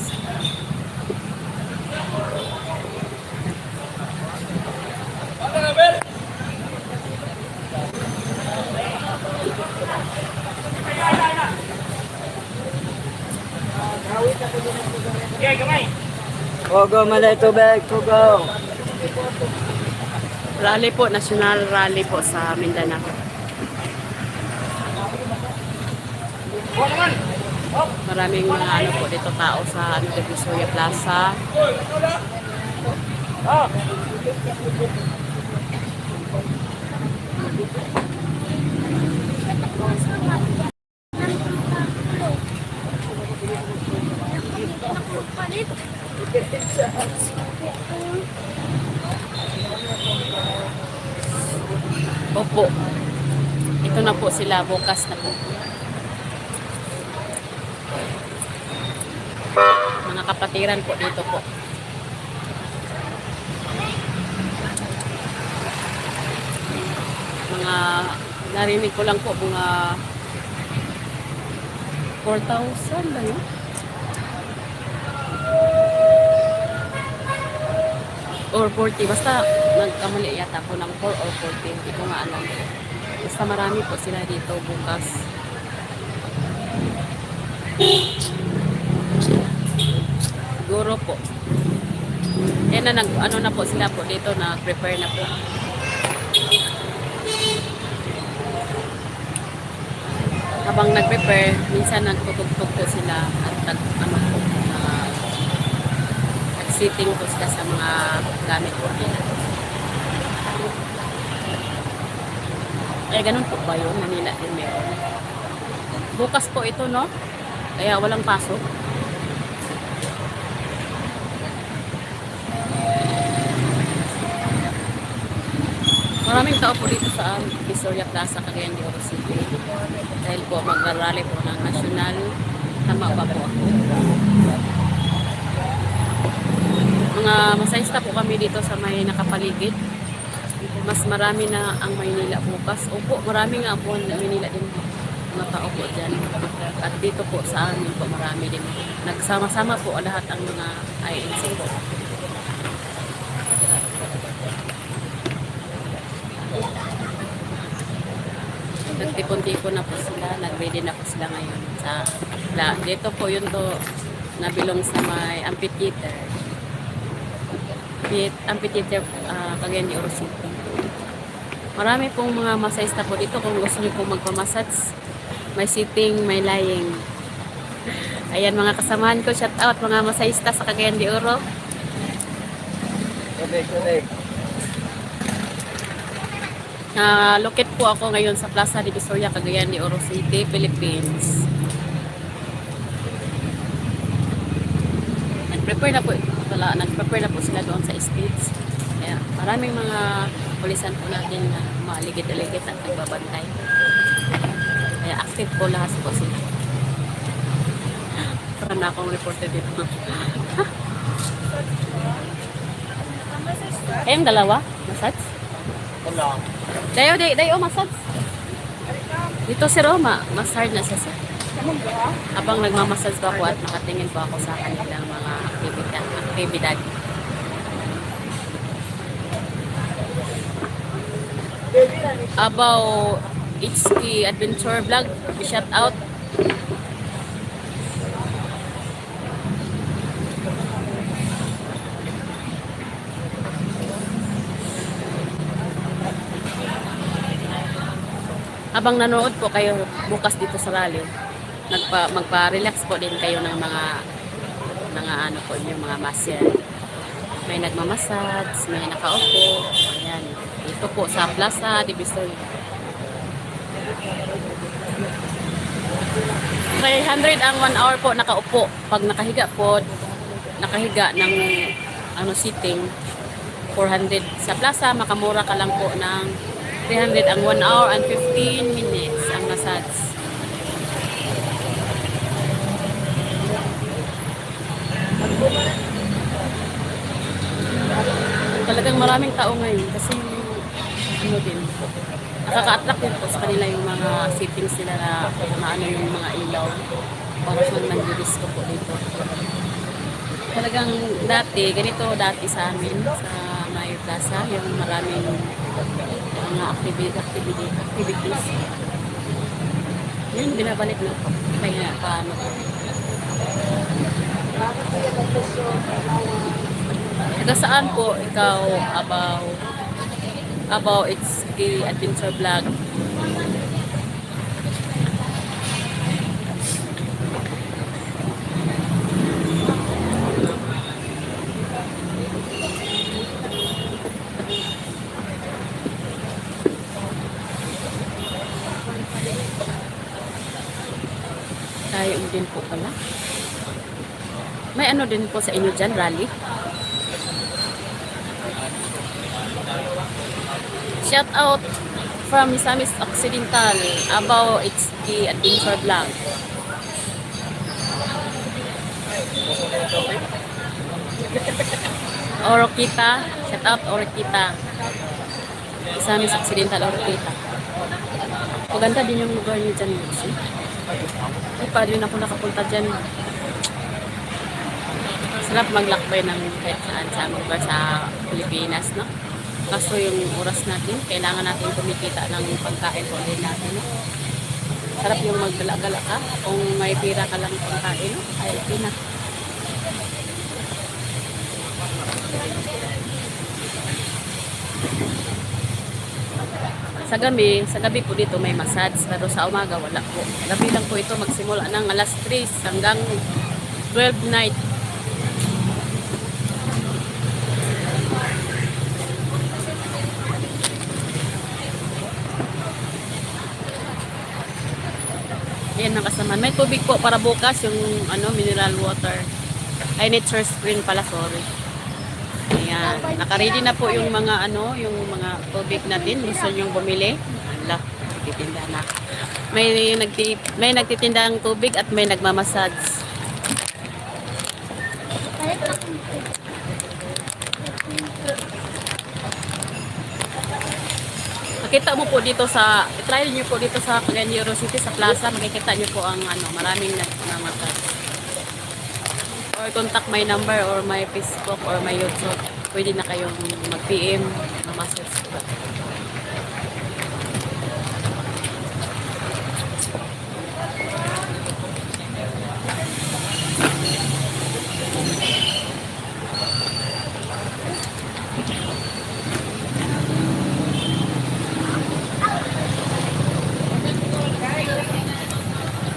Go, malay tubig, go. Rally po, national rally po sa Mindanao. Maraming mga ano po dito tao sa ano, Divisoria Plaza. Palit. Opo. Ito na po sila bukas na po. Mga kapatiran po dito po. Mga Narinig ko lang po mga 4,000 ba yun? Or 40. Basta nagkamali yata po ng 4 or 40. Hindi ko nga alam. Basta marami po sila dito bukas. Siguro po. Yan na, ano na po sila po dito, na-prepare na po. Habang nag-prepare, minsan nagtutugtog po sila at ano po, nag-sitting po sila sa mga gamit po nila. Eh, ganun po ba yun? Manila din meron. Bukas po ito, no? Kaya walang pasok. Maraming tao po dito sa Visoria Plaza, Cagayan de Oro City. Dahil po magrarally po ng national. Tama ba po ako? Mga masayista po kami dito sa may nakapaligid. Mas marami na ang Maynila bukas. Opo, marami nga po ang Maynila din po. Mga tao po dyan. At dito po sa amin po marami din. Nagsama-sama po lahat ang mga INC po. Nagtipon-tipon na po sila, nag-ready na po sila ngayon. Dito po yun to nabilong sa may amphitheater. Amphitheater, Cagayan de Oro City. Marami pong mga masayista po dito kung gusto niyo pong magpamassage. May sitting, may lying. Ayan mga kasamahan ko, shout out mga masayista sa Cagayan de Oro. Connect, connect. Locate po ako ngayon sa Plaza Divisoria, Cagayan de Oro City, Philippines. Nag-prepare na po, wala, nag-prepare na po sila doon sa stage. Kaya maraming mga pulisan po natin na maaligid-aligid at nagbabantay. Kaya active po lahat po sila. Para na akong reporter dito. Kayong dalawa? Massage? Wala. Dayo, dayo, dayo, massage. Dito si Roma, massage na siya sir. Habang nagmamassage po ako at nakatingin po ako sa kanilang mga aktibidad. Aktibidad. Abaw HK Adventure Vlog, shout out. Habang nanood po kayo bukas dito sa rally, magpa-relax po din kayo ng mga ano po, yung mga muscle. May nagmamassage, may nakaupo. Ayan. Dito po sa Plaza Divisoria. 300 ang 1 hour po nakaupo. Pag nakahiga po, nakahiga ng ano sitting, 400 sa plaza, makamura ka lang po ng 300 ang 1 hour and 15 minutes ang massage. Talagang maraming tao ngayon kasi ano din po. Nakaka-attract din po sa kanila yung mga sittings nila na, na ano yung mga ilaw. Para siyang nagdi-disco po dito. Talagang dati, ganito dati sa amin, sa Mayo Plaza, yung maraming mga activities. Yun, binabalik na po. Kaya paano po. Taga saan po ikaw about it's the adventure vlog? Tayo din po pala. May ano din po sa inyo dyan, rally? Shout out from Misamis Occidental about it's the adventure vlog. Oroquita, shout out Oroquita. Misamis Occidental Oroquita. Maganda din yung lugar niyo dyan, Lucy. Hindi pa rin ako nakapunta dyan. Sarap maglakbay ng kahit saan sa lugar sa Pilipinas, no? Kaso yung oras natin, kailangan natin kumikita ng pagkain po din natin, no? Sarap yung maggala-gala ka. Kung may pira ka lang pagkain, no? Ay, okay na. Sa gabi po dito may massage, pero sa umaga wala po. Gabi lang po ito magsimula ng alas 3 hanggang 12 night. Ayan ang kasama. May tubig po para bukas yung ano mineral water. Ay, nature spring pala, sorry. Ayan. Naka-ready na po yung mga ano, yung mga tubig natin. Gusto niyong bumili? Ala, nagtitinda na. May nagtitinda ng tubig at may nagmamassage. Palit na akong tubig. Makita mo po dito sa, try niyo po dito sa Cagayan de Oro City, sa plaza, makikita niyo po ang ano, maraming nagmamassage. Or contact my number or my Facebook or my YouTube. Pwede na kayong mag-PM, mamassage po.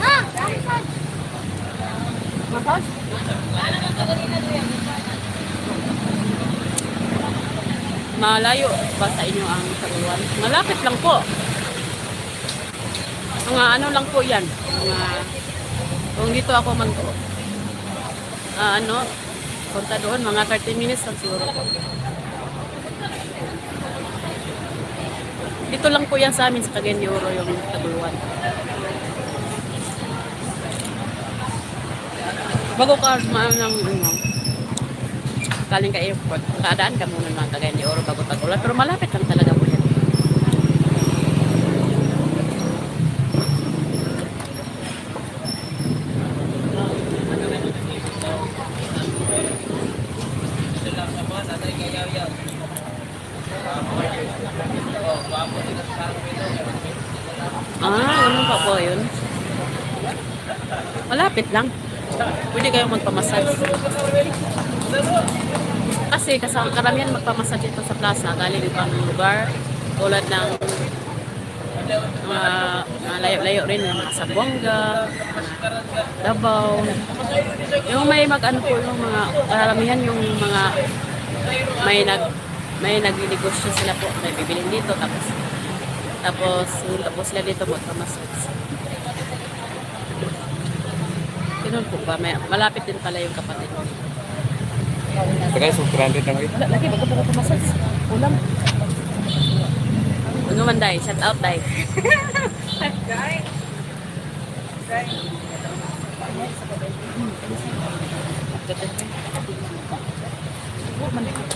Ha! Massage! Massage? Malayo ba sa inyo ang Taguluan? Malapit lang po. Mga ano lang po yan. Mga, kung dito ako mag, ano, punta doon, mga 30 minutes lang siguro po. Dito lang po yan sa amin sa Cagayan de Oro yung Taguluan. Bago ka maano ng ano, galing ka airport, kadaan ka muna ng Cagayan de Oro bago tag-ulan. Pero malapit lang talaga po yan. Ah, ganun pa po yun. Malapit lang. Pwede kayong magpamassage. Kasi kasama karamihan magpamassage dito sa plaza galing ibang lugar tulad ng mga, mga layo-layo rin, mga Zamboanga, mga Davao. Yung may mag-ano po, yung mga karamihan yung mga may nagninegosyo sila po, may bibilhin dito tapos tapos tapos sila dito magpamassage. Ganun po ba? May, malapit din pala yung kapatid. Tagay, so 300 na Wala, lagi, bago pa magpamassage. Ulam. Ano man, Day? Shout out, Day. Guys. Guys.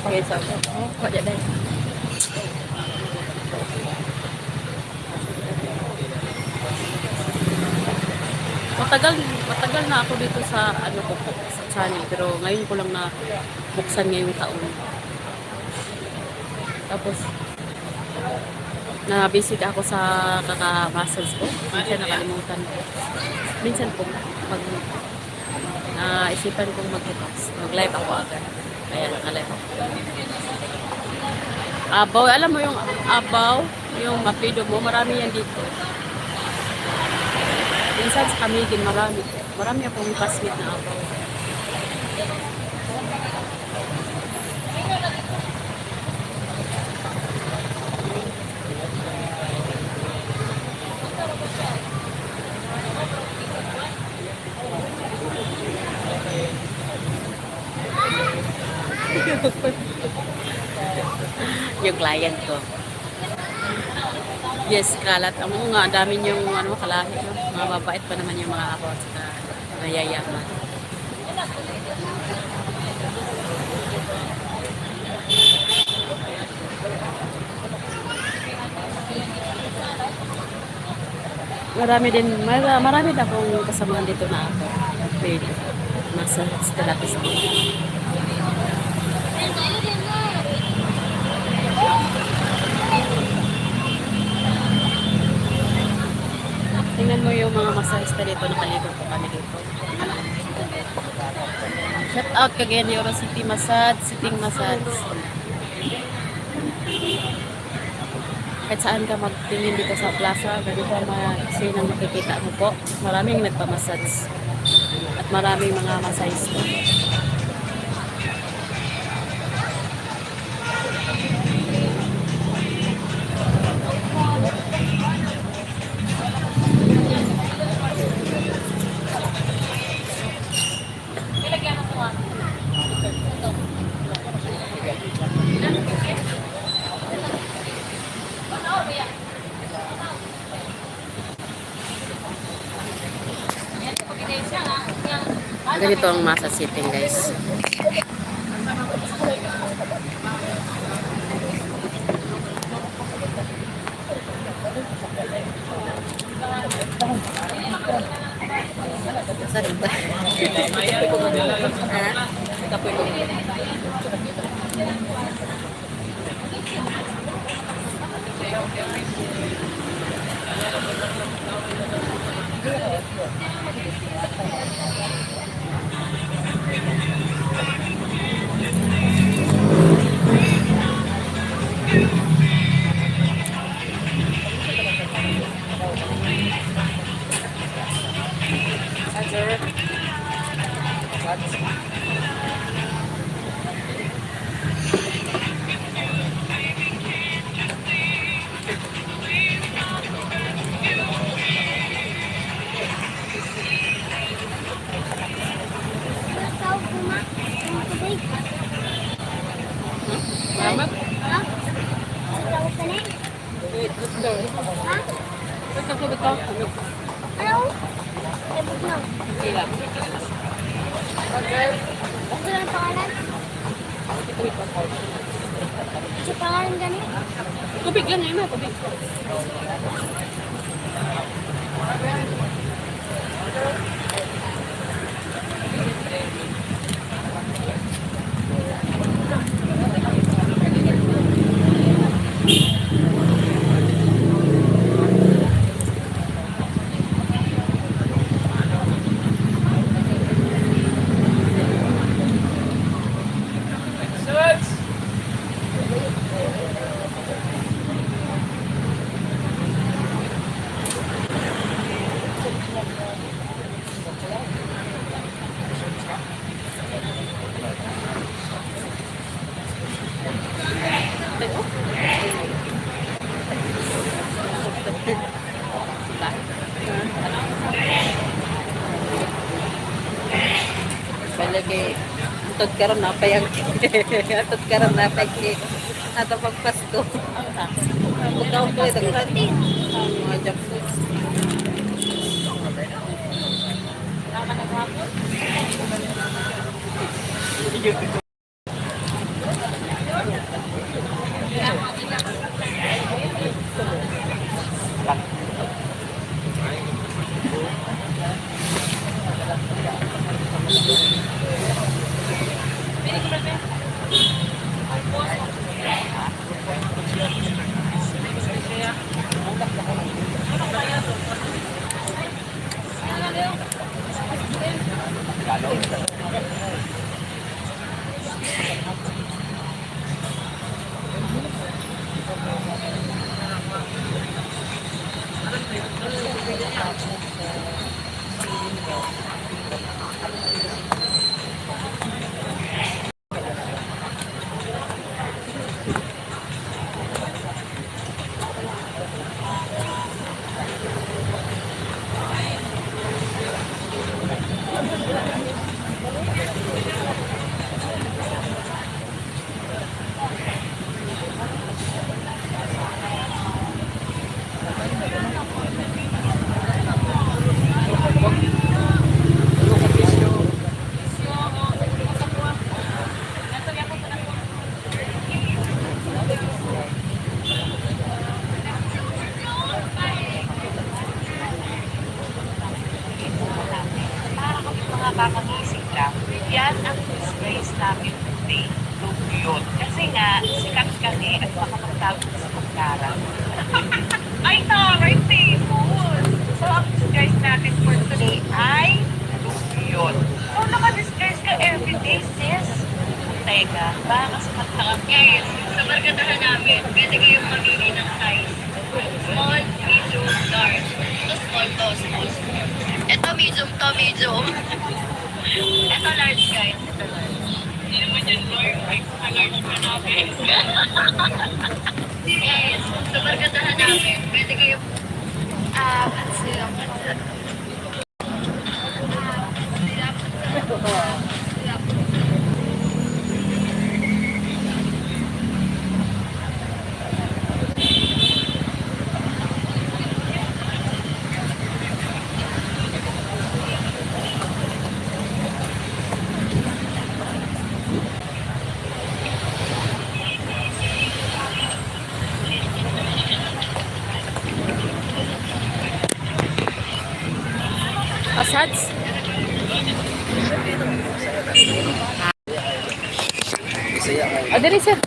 Okay, so, oh, kaya, Day. Matagal, matagal na ako dito sa ano ko po, sa channel, pero ngayon ko lang na buksan ngayong taon. Tapos, na-busy ako sa kaka-muscles ko. Minsan nakalimutan ko. Minsan po, pag naisipan kong mag-detox, mag-live ako agad. Kaya naka-live ako. Abaw, alam mo yung abaw, yung mapido mo, marami yan dito. Minsan sa Camiguin, marami. Marami akong classmate na abaw. Yung client ko. Yes, kalat. Ang oo nga, ang dami niyong ano, kalahi. No? Mga mabait pa naman yung mga abaw at saka mayayaman. Marami din, marami din akong kasamahan dito na ako. Pwede. Massage therapist. Tingnan mo yung mga masahista dito, nakaligo po kami dito. Shout out Cagayan de Oro City Massage, Sitting Massage. Kahit saan ka magtingin dito sa plaza, ganito ang mga eksena ang makikita mo po. Maraming nagpamassage at maraming mga masahista. Ganito ang massage sitting, guys. Sarap ba? Ha? Tawag ko ma. Ang tubig. Salamat. Ha? Sa tawag ka na eh. Ha? Ano? Ay, bugnaw. Ito lang pangalan? Ito pangalan gani? Tubig lang yun, ah, tubig. Balagay. Antod karon na payag. Antod karon na payag. Ato pagpasko. Bukaw ko ito. Mga junk food. Kakagising lang. Yan ang disgrace namin today. Dugyot. Kasi nga, sikat kami at baka magtago sa pagkara. Ay, taray, famous! So, ang disguise natin for today ay dugyot. So, naka-disguise ka everyday, sis. Teka, baka kasi magtaka. Guys, sa barkadahan namin, pwede kayong mamili ng size. Small, medium, large. Ito small to, small, small. Ito medium to, medium. Ito large, guys. Ito large. Hindi naman yan large. Extra large pa namin. Guys, sa barkadahan namin, pwede kayong sila. Asads? Ah, dali, sir.